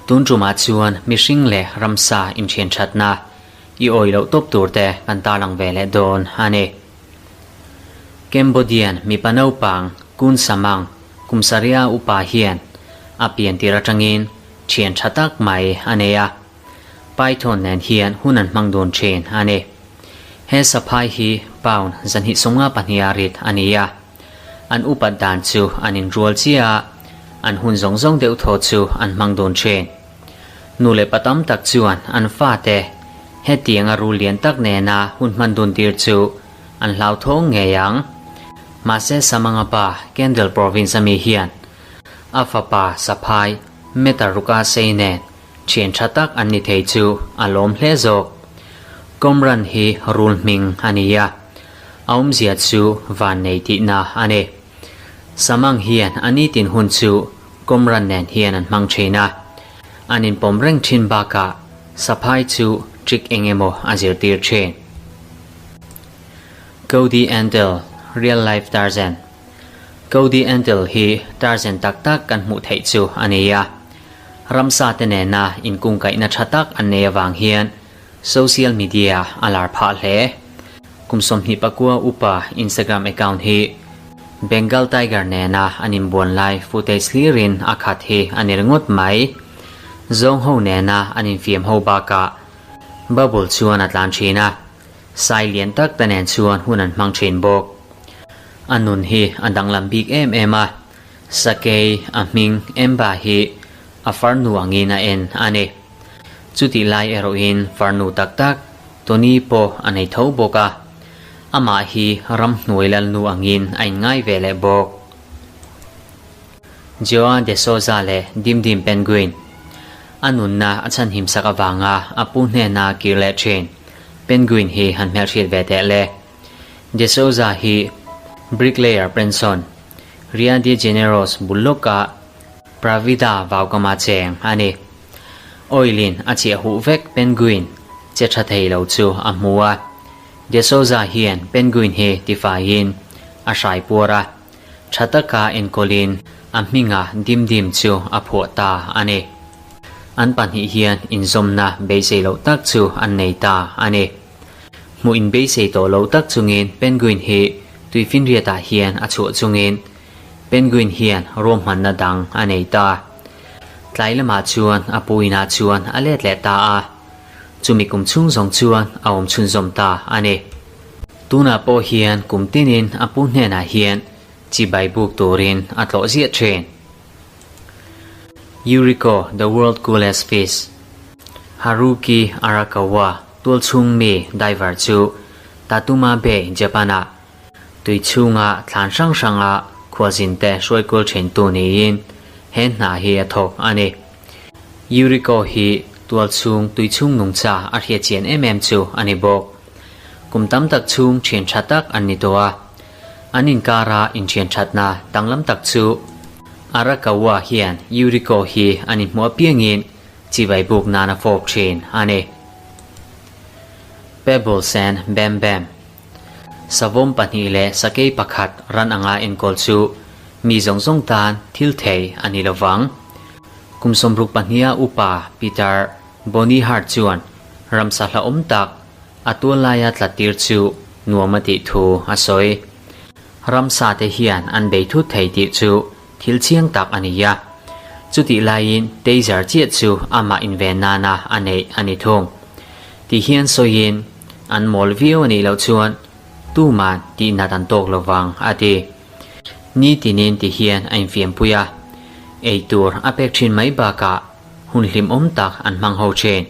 Tun tumah chuan mihring leh ramsa inthian thatna i awih loh tawp tur te kan tarlang ve leh dawn a ni. Cambodian mipa naupang Kun Samang kum saria upa hian a pian tir atangin thian tha tak mai a nei a. Python nen hian hun an hmang dun thin a ni. He saphai hi pound 252 a rit a ni a. An upat dan chu an inrual chiah a, an hun zawng zawng deuh thaw chu an hmang dun thin. Nu leh pa tam tak chuan an fate hetianga rul lian tak nena hun hman dun tir chu an hlauthawng ngei ang. Mahse Samanga pa Kendall Province ami hian a fapa saphai Meta Ruka sei nen Thian tha tak an ni thei chu a lawm hle zawk. Kawmran hi rul hming a ni a, a awmzia chu van nei tihna a ni. Samang hian a nitin hun chu kawmran nen hian an hmang thin a, an inpawm reng thin bakah saphai chu trick eng emaw a zirtir thin. Cody Antle, Real Life Tarzan Cody Antle hi Tarzan tak tak kan hmuh theih chu a ni a. Ramsa te nena inkungkaihna tha tak an nei avang hian social media a lar phah hle. Kum 24 upa Instagram account hi Bengal Tiger nena an inbuan lai footage hlirin a khat hi a ni ringawt mai. Zawng ho nena an infiam ho bakah bubble chuan a tlan thin a, sai lian tak te nen chuan hun an hmang thin bawk. A nun hi a danglam bik em em a. Sakei, a hming, Emba hi a farnu angin a en a ni. Chutih lai erawhin farnu tak tak Tony pawh a nei tho bawk a, amah hi ramhnuai lalnu angin a inngai ve leh bawk. Joa de Souza leh Dim Dim Penguin a nunna a chhanhim sak avanga a pu hnena kir leh thin Penguin hi han hmelhriat ve teh le. De Souza hi Bricklayer Prenson, Rio de Janeiro's bul lawka Pravida vaukama cheng a ni. Oil-in a chiah huh vek penguin che tha thei lo chu a hmu a. De Souza hian penguin hi tifaiin a hrai puar a, tha taka enkawlin a hminga dim dim chu a phuah ta a ni. An pahnih hian inzawmna beisei loh tak chu an nei ta a ni. Hmuh inbeisei tawh lo tak chungin penguin hi tuifinriatah hian a chhuah chungin penguin hian ruahmanna dang a nei ta. Tlai lamah chuan a pu inah chuan a let leh ta a, chumi kum chhung zawng chuan a awm chhunzawm ta a ni. Tunah pawh hian kum tinin a pu hnenah hian chibai buk turin a tlawh ziah thin. Yuriko, the world coolest fish, Haruki Arakawa Tualchhung mi diver chu Tatuma Bay, Japan-ah tui chhunga thlan hrang hranga khualzinte hruai kual thintu niin he hna hi a thawk a ni. Yuriko hi tualchhung tui chhung nungcha a hriat chian em em chu a ni bawk. Kum tam tak chhung thian tha tak an ni tawh a, an inkara inthian thatna danglam tak chu Arakawa hian Yuriko hi an inhmuh apiangin Chibai buk nan a fawp thin a ni. Pebbles and Bam Bam Savawm pahnih leh sakei pakhat ran anga enkawl chu mi zawng zawng tan thil thei a ni lovang. Kum 62a upa Peter Bonihart chuan ramsa hlauhawm tak a tual laia tla tir chu nuam a tih thu a sawi. Ramsa te hian an bei thut thei tih chu Thil chiang tak a ni a, chutih laiin taser chiah chu amah inven nana a neih a ni thung. Ti hian sawiin, an mawl viau a nih loh chuan tuman tihnat an tawk lo vang a ti. Ni tinin ti hian a infiampui a, eitur a pek thin mai bakah hun hlimawm tak an hmang ho thin.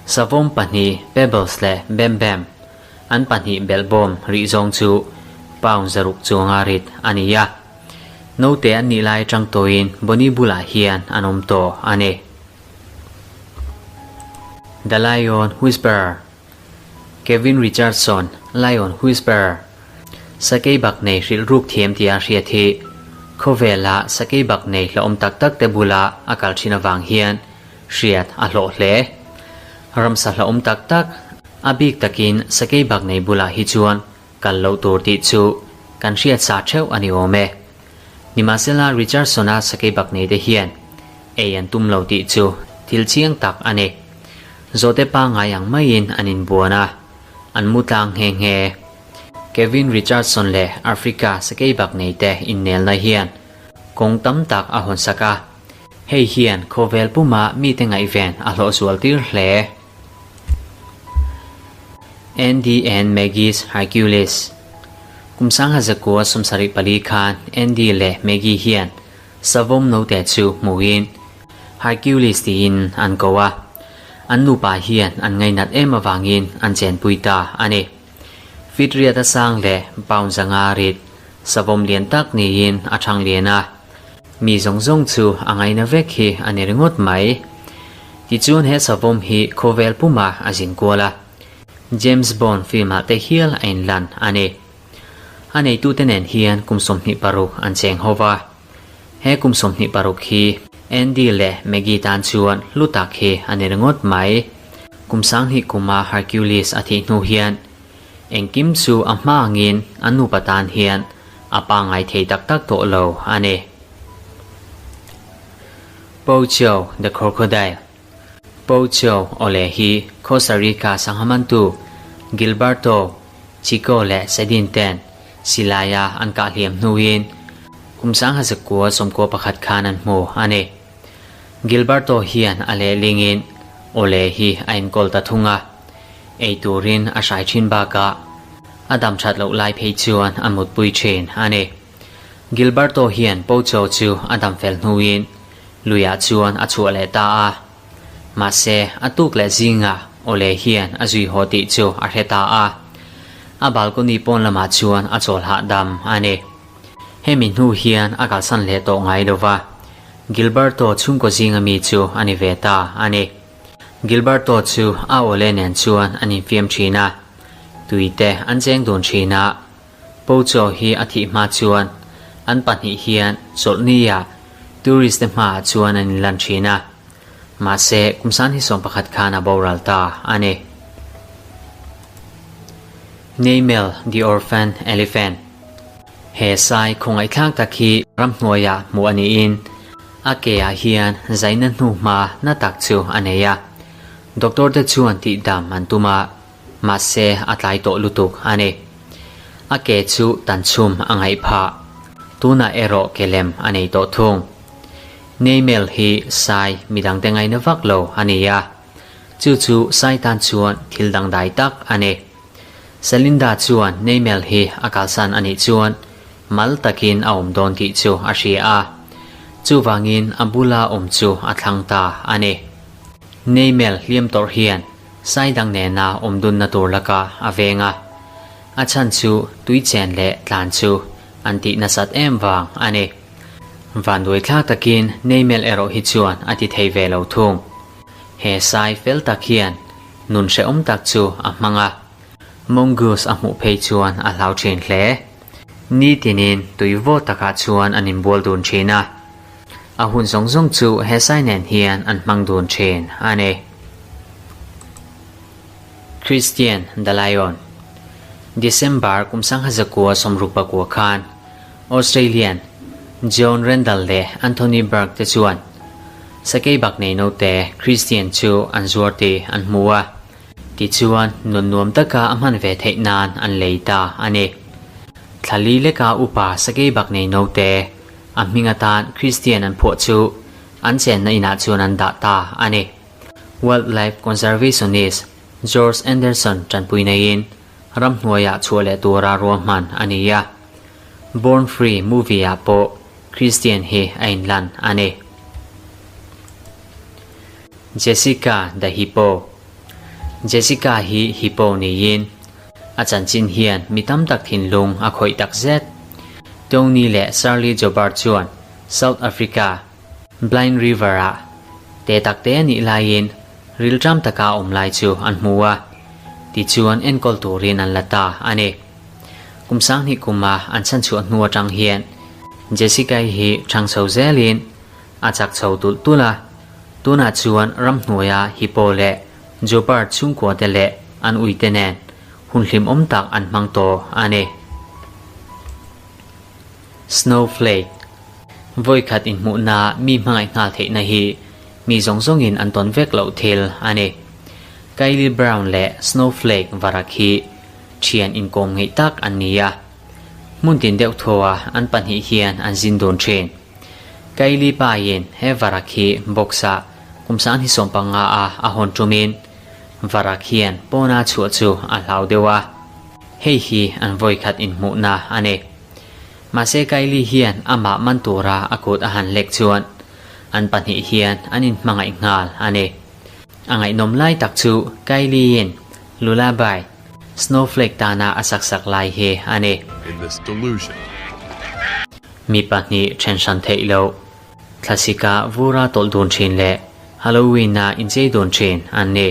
Savawm pahnih Pebbles leh Bam Bam an pahnih belhbawm rih zawng chu pound 600 chuanga rit a ni a. Naute an nih lai atang tawhin Bonnie bulah hian an awm tawh a ni. The Lion Whisperer Kevin Richardson, Lion Whisperer, Sakei bak nei hrilh ruk thiam tia hriat hi khawvela sakei bak nei hlauhawm tak tak te bula a kal thin avang hian hriat a hlawh hle. Ramsa hlauhawm tak tak, a bik takin sakei bak nei bulah hi chuan Kal loh tur tih chu kan hriat sa theuh a ni awm e. Nimahsela Richardson-a sakeibak neite hian ei an tum lo tih chu thil chiang tak a ni. Zawhte pangngai ang maiin an inbuan a, an mu tlang nghe nghe. Kevin Richardson leh Africa sakeibak neite innelna hian kawng tam tak a hawnsak a, hei hian khawvel puma mite ngaihven a hlawh zual tir hle. Andy and Maggie's Hercules Kum 1974 khan Andy leh Maggie hian savawm note chu hmuhin Hercules tiin an ko a, an nupa hian an ngainat em avangin an chenpui ta a ni. Feet riat a sang leh pound 500 rit savawm lian tak niin a thang lian a, mi zawng zawng chu a ngaina vek hi a ni ringawt mai. Tichuan he savawm hi khawvel puma a zin kual a, James Bond film-ah te hial a inlan a ni. A neitute nen hian kum 26 an cheng ho va. He kum 26 hi Andy leh Maggie tan chuan hlu tak hi a ni ringawt mai. Kum 2000 kuma Hercules a thih hnu hian engkim chu a hma angin an nupa tan hian a pangngai thei tak tak tawh lo a ni. Pocho the Crocodile Pocho awle hi Costa Rica sanghamantu Gilberto Chico leh Sedin ten silaia an kah hliam hnuin kum 1991 khan an hmu a ni. Gilberto hian a lehlingin awle hi a enkawl ta thung a, ei turin a hrai thin bakah a dam that loh lai phei chuan a mutpui thin a ni. Gilberto hian Pocho chu a dam fel hnuin luiah chuan a chhuah leh ta a. Mahse, a tuk leh zingah awle hian a zui haw tih chu a hre ta a. A balcony pawn lamah chuan a chawl hahdam a ni. Hemi hnu hian a kalsan leh tawh ngai lova, Gilberto chhungkaw zinga mi chu a ni ve ta a ni. Gilberto chu a awle nen chuan an infiam thin a, tuite an cheng dun thin a. Pocho hi a thih hma chuan an pahnih hian chawlhnia tourist te hmaah chuan an inlan thin a. Mahse, kum 2011 khan a boral ta a ni. Neymel the Orphan Elephant He sai khawngaihthlak tak hi ramhnuaiah hmuh a niin a keah hian zaina hnu hma na tak chu a nei a. Doctor te chuan tihdam an tum a, mahse a tlai tawh lutuk a ni. A ke chu tan chhum a ngaih phah. Tunah erawh ke lem a nei tawh thung. Neymel hi sai midangte ngaina vak lo a ni a, chu chu sai tan chuan thil dangdai tak a ni. Selinda chuan Neymel hi a kalsan a nih chuan mal takin a awm dawn tih chu a hria a, chuvangin a bula awm chu a thlang ta a ni. Neymel hliam tawrh hian sai dang nena awm dunna tur laka a veng a, a chhan chu tui chen leh tlan chu an tih nasat em vang a ni. Vanduai thlak takin Neymel erawh hi chuan a ti thei ve lo thung. He sai fel tak hian nun hrehawm tak chu a hmang a, mongoose a hmuh phei chuan a hlau thin hle. Ni tinin tui vawt takah chuan an inbual dun thin a, a hun zawng zawng chu he sai nen hian an hmang dun thin a ni. Christian the Lion December kum 1969 khan Australian John Randall leh Anthony Burke te chuan sakeibak nei note Christian chu an zuar tih an hmu a, tichuan nun nuam taka a hman ve theih nan an lei ta a ni. Thlali leka upa sakeibak nei note a hming atan Christian an phuah chu an chenna inah chuan an dah ta a ni. Wildlife conservationist George Anderson tanpui neiin ramhnuaiah chhuah leh tura ruahman a ni a. Born Free movie-ah pawh Christian hi a inlan a ni. Jessica the Hippo Jessica hi hippo niin a chanchin hian mi tam tak thinlung a khawih tak zet. Tony leh Shirley Joubert chuan South Africa Blind River-ah te tak te a nih laiin rilṭam taka a awm lai chu an hmu a, tichuan enkawl turin an la ta a ni. Kum 2000 kuma an chhanchhuah hnu atang hian Jessica-i hi thang chho zelin a chak chho tulh tulh a, tunah chuan ramhnuaia hippo leh Joubert chhungkua te leh an uite nen hun hlimawm tak an hmang tawh a ni. Snowflake. Vawikhat inhmuhnaa mi hmangaih nghal theihna hi mi zawng zawngin an tawn vek loh thil a ni. Kylie Brown leh Snowflake Varak hi thian inkawm ngeih tak an ni a. Hmun tin deuh thaw-a an pahnih hian an zin dun thin. Kylie pain he Varak hi box-ah kum 2015 a a hawn tumin Varak hian pawna chhuah chu a hlau deuh a. Hei hi an vawikhat inhmuhna a ni. Mahse Kylie hian amah man tura a kut a han lek chuan an pahnih hian an inhmangaih nghal a ni. A ngaihnawm lai tak chu Kylie-in Lullaby, Snowflake tana a sak sak lai hi a ni. In this delusion. Mi pahnih then hran theih loh. Thlasika vura tawlh dun thin leh Halloween-a inchei dun thin an ni.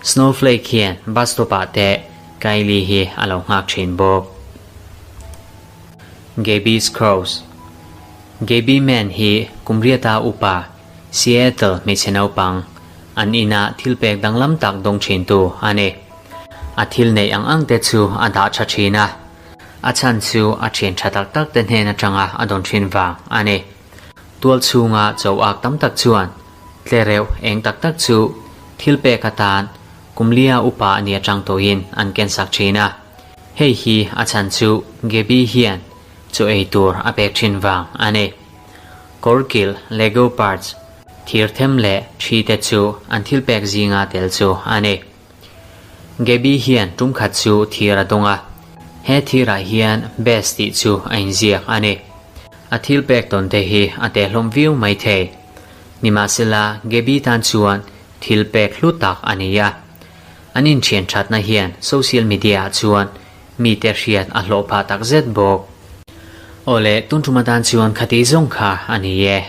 Snowflake hian bus stop-ah te Kylie hi a lo nghak thin bawk. Gabby's Crows Gabby Mann hi kum riata upa Seattle hmeichhe naupang an inah thil pek danglam tak dawng thintu a ni. A thil neih ang ang te chu a dah tha thin a, a chhan chu a thian tha tak tak te hnen atanga a dawn thin vang a ni. Tual chhunga cho ak tam tak chuan tlereuh eng tak tak chu thil pek atan kum lia upa a ni atang tawhin an ken sak thin a. Hei hi a chhan chu Gaby hian chaw ei tur a pek thin vang a ni. Kawrkilh, Lego parts, thir them leh thi te chu an thil pek zinga tel chu a ni. Gaby hian tum khat chu thir a dawng a, he thirah hian Best tih chu a inziak a ni. A thil pek tawn te hi a teh hlawm viau mai thei. Nimahsela, Gaby tan chuan thil pek hlu tak a ni a. An inthian thatna hian social media ah chuan mite hriat a hlawh phah takzet bawk. Awle, tun tum atan chuan khati zawng kha a ni e.